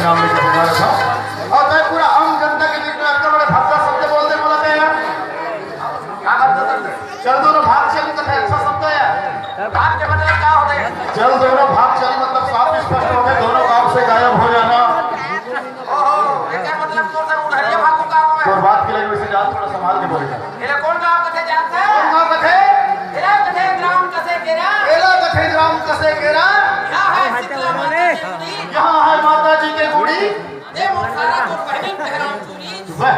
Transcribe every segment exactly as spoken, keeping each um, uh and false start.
और तैं पूरा आम जनता के बीच में अतना बड़े भद्दा शब्द बोल दे, बोला तैं यार। का करता था? चल दोनों भाग चल, तो अच्छा शब्द है यार। भाग के मतलब का होता है? चल दोनों भाग चल मतलब साफ स्पष्ट होता है, दोनों गांव से गायब हो जाना। ओहो, एकर मतलब तोर से उधरिया भागू का मैं? तोर बात के लगे वैसे जान, थोड़ा संभाल के बोलेगा। एला कौन गांव कथे जानत हे? कौन गांव कथे? एला कथे ग्राम कसे केरा। एला कथे ग्राम कसे केरा। यहाँ है शीतला माता की गुड़ी। यहाँ है माता जी के गुड़ी। दे मोर सारा तोर बहिनी के हराम चूड़ी। वह।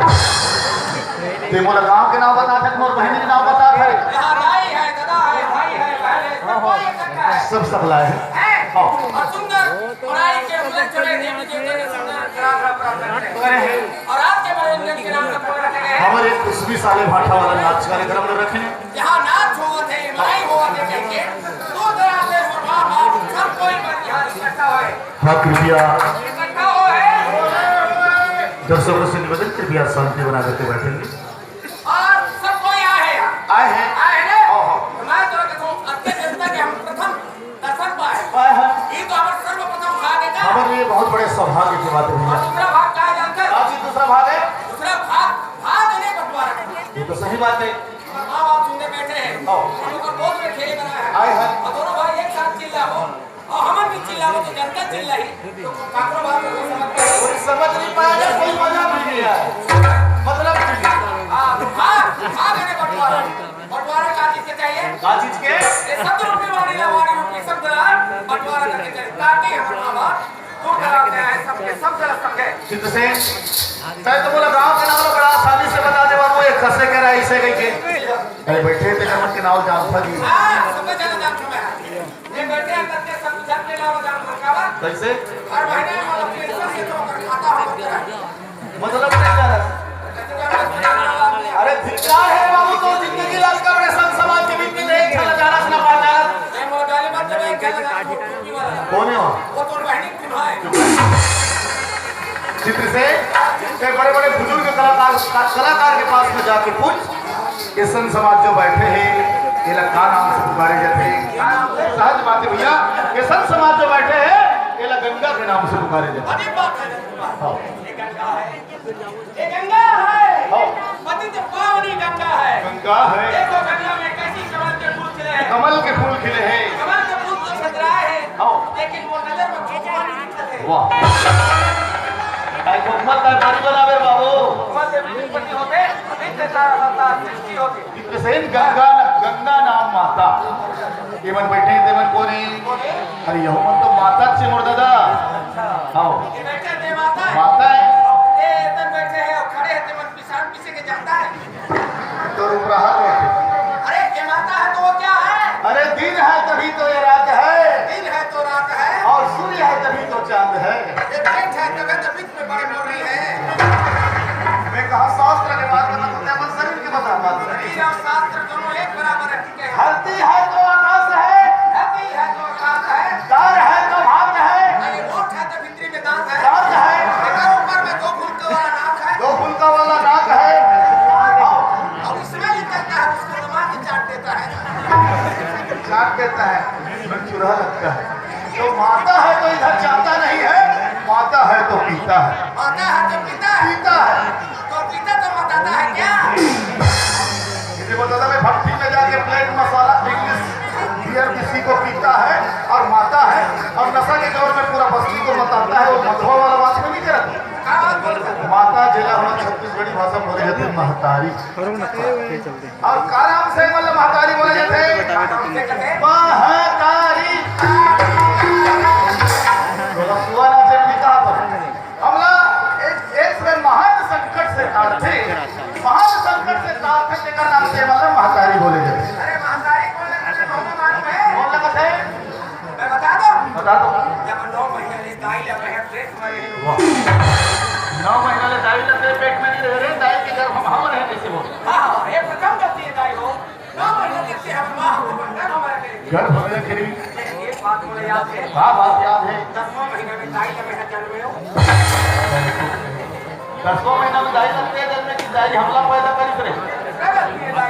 ते मोला गांव के नाम बता दे, मोर बहिनी के नाम बता दे। यहाँ दाई है, ददा है, भाई है, बहन है, सब कोई इकट्ठा है। सब सकला है। हैं? हाँ। और सुंदर बनाई के उल्लेख करे देवी देवता के सुंदर ग्राम है, ब्राह्मण है। अरे। और आज के मनोरंजन के नाम से बोल रखे गए हैं। हमारे कुछ भी साले भाठा वाला नाच कार्यक्रम में रखे। यहाँ नाच होवत है, लड़ाई होवत है, कह के दूर दराज से सब कोई मन यहाँ इकट्ठा होए। हाँ, कृपया इकट्ठा होए। दर्शकों से निवेदन, कृपया शांति बना करके बैठेंगे। और सब कोई आए हैं यहाँ। आए हैं। आए हैं ना? हाँ, हाँ। तो मैं तो कहता हूँ, अतके जनता के हम प्रथम दर्शन पाए। आए हैं। ये तो हमारा सर्वप्रथम भाग है ना? हमारे लिए बहुत बड़े सौभाग्य की बात है भैया। और दूसरा भाग का है जानते हैं? आज ही दूसरा भाग है। दूसरा भाग, भाग नहीं बंटवारा। ये तो सही बात है। और माँ बाप सुनने बैठे हैं। हाँ। हम लोग का गोद में खेल रहा है। आए हैं। और दोनों भाई एक साथ चिल्ला हो। और हमन भी चिल्लाबो तो जनता चिल्लाही, तो काकरो बात को समझ पाए। कोई समझ नहीं पाएगा, कोई मजा भी नहीं आए। मतलब भी नहीं। हाँ, हाँ, हाँ, मैंने बंटवारा। बंटवारा का चीज के चाहिए? का चीज के? ये शब्द रूपी वाणी ना, वाणी रूपी शब्द, बंटवारा करके चाहिए। ताकि हमारा बात दूर कराते हैं, सबके सब गलत समझे। चित्रसेन, तैं तो मोला गांव के नाम ला बड़ा आसानी से बता दे बाबू, ये कसे केरा, ऐसे कहिके। अरे बैठे थे, जब के नाम जानता जी। हाँ, सबसे ज्यादा जानता मैं। ये बैठे हैं करके सब घर के नाम जान लो, क्या बात? कैसे? हर महीने में मतलब पेंशन से तो अगर खाता हो तो क्या? मतलब नहीं जाना। अरे धिक्कार है बाबू, तो जिंदगी लाल का बड़े संत समाज के बीच में नहीं चला जाना, ना पहचाना। ये मोर गाली मत दे, मैं चला जाना, टोपी वाला। कौन है वो? वो तो बहनी तुम्हारे। चित्रसेन, बड़े बड़े बुजुर्ग कलाकार, कलाकार के पास में जाके पूछ। ये संत समाज जो बैठे हैं, एला का नाम से पुकारे जाथे? सहज बात है भैया, ये संत समाज जो बैठे हैं, एला गंगा के नाम से पुकारे जाथे। अजीब बात है। हाँ। ये गंगा है। ये गंगा है। हाँ। पतित पावनी गंगा है। गंगा है। देखो गंगा में कैसी कमल के फूल खिले हैं। कमल के फूल खिले हैं। कमल के फूल तो सजराए हैं। हाँ। लेकिन वो नजर में भगवान नहीं दिखते। वाह। काय को मत काय पानी बनावे बाबू। भगवान से भी पति होते, अभी से सारा संसार सृष्टि होती। चित्रसेन, गंगा, गंगा नाम माता। ये मन बैठे हैं, ते मन कोने? अरे, यहू मन तो माता से मोर दादा। हाँ। ये बैठे हैं, ते माता है। माता है। ये इधर बैठे हैं और खड़े हैं, ते मन पिसान पीछे के जानता है। तो रूप रहा तो। अरे, ये माता है तो वो क्या है? अरे, दिन है तभी तो ये रात है। दिन है तो रात है। और सूर्य है तभी तो चांद है। ये पेट है तभी तो में बड़े बोल रही है। मैं कहा शास्त्र के बात करना, तो अपन शरीर के बता बात है। शरीर और शास्त्र दोनों एक बराबर है, ठीक है? धरती है तो आकाश है। धरती है तो आकाश है। दार है तो भात है। ये रोट है तो भितरी में दांत है। दांत है। एक ऊपर में दो फुलका वाला नाक है। दो फुलका वाला नाक है। और इसमें निकलता है, उसको दबा के चाट देता है। चाट देता है, मैं चुरा लगता है। तो माता है तो इधर जाता नहीं है, माता है तो पीता है। माता है तो पीता है। पीता है। तो पीता तो बताता है क्या? इसे बताता मैं भट्टी में जाके ब्लैक मसाला इंग्लिश बियर किसी को पीता है और माता है और नशा के दौर में पूरा बस्ती को बताता है, वो मथुआ वाला बात में नहीं करता। माता जेला हम छत्तीसगढ़ी भाषा में बोले जाते हैं महतारी। और का नाम से मतलब महतारी बोले जाते हैं? महतारी। तो लसुआ ना जब भी कहा तो हमला एक, एक से महान संकट से काढ़थे, महान संकट से काढ़थे, तेकर नाम से मतलब महतारी बोले जाते हैं। अरे महतारी कौन लगत है? कौन लगत है? मैं बता दूं? बता दो। जब नौ महीना ले दाई ला बहन पेट में रहे। वाह। नौ महीना ले दाई ला तेरे पेट में नहीं रहे रे, दाई के गर्भ में हम रहे कैसे बोल? हाँ, हाँ, ये प्रथम गलती है दाई हो। नौ महीना तक से हम माँ को गर्भ में रहे। गर्भ में रहे फिर भी? एक बात बोले याद है? हाँ, बात याद है। दसवां महीना में दाई ला बहन जन्मे हो। दसवां महीना में दाई लगते हैं जन्मे की दाई हमला पैदा करी करे। क्या गलती है दाई?